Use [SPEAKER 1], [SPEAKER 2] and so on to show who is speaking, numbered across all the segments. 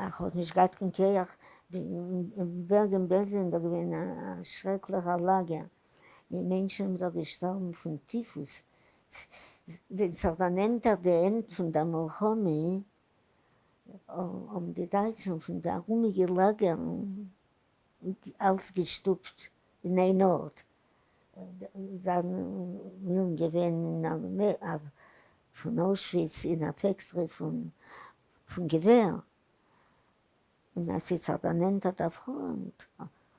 [SPEAKER 1] איך האב נישט געהאט קיין כח, אין בערגען בעלזען איז דא געווען א שרעקליכע לאגער, די מענטשן האבן דא געשטארבן פון טיפוס, ווען ס'האט דערנענטערט די end פון דער מלחמה, האבן די דייטשן פון די ארומיגע לאגערן אלס געשטופט אין איין ארט, דאן מיר געווען פון אוישוויץ אין א factory פון געווער, און אז ס'איז זיך דערנענטערט א פראנט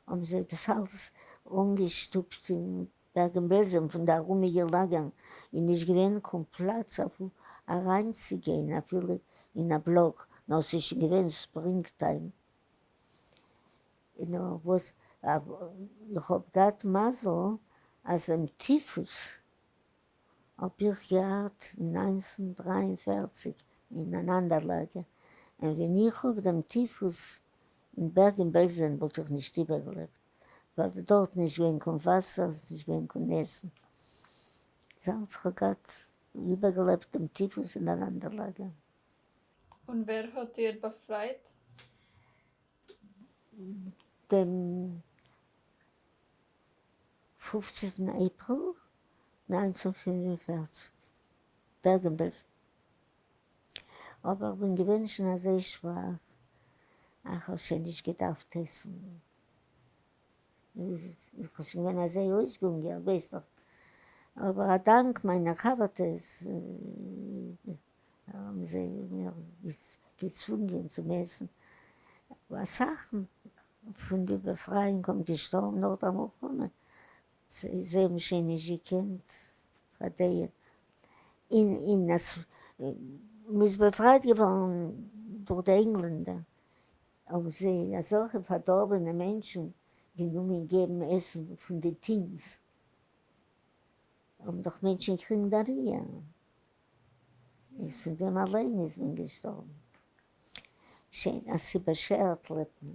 [SPEAKER 1] האבן זיי דאס אלס אנגעשטופט אין בערגן בעלזן פון די ארומיגע לאגערן, איז נישט געווען קיין פלאץ אוואו אריינצוגיין אפילו אין א בלאק, נאר ס'איז שוין געווען spring time. נאר וואס איך האב געהאט מזל אז דעם טיפוס האב איך געהאט אין 1943 אין אן אנדער לאגער, און ווען איך האב דעם טיפוס אין בערגן בעלזען וואלט איך נישט איבערגעלעבט, ווייל דארט נישט געווען קיין וואסער, נישט געווען קיין עסן, איז אלץ כ'האב געהאט איבערגעלעבט דעם טיפוס אין אן אנדער לאגער.
[SPEAKER 2] און ווער האט דיר באפרייט?
[SPEAKER 1] דעם פופצנטן April 1945, בערגן בעלזן. אבער איך בין געווען שוין אזוי שוואך אז כ'האב שוין נישט געדארפט עסן. איך האב שוין געווען אזוי אויסגעהונגערט, ווייסט דאך. אבער א דאנק מיינע חבר'טעס האבן זיי מיר געצוואונגען צום עסן. אסאך פון די באפרייאונג האבן געשטארבן נאך דער מלחמה, זיי האבן שוין נישט געקענט פארדייען. און אז מ'איז באפרייט געווארן דורך די ענגלענדער, האבן זיי אזעלכע פארדארבענע מענטשן גענומען געבן עסן פון די tins, האבן דאך מענטשן געקריגן diarrhea. און פון דעם אליין איז מען געשטארבן. שוין אז ס'באשערט לעבט מען.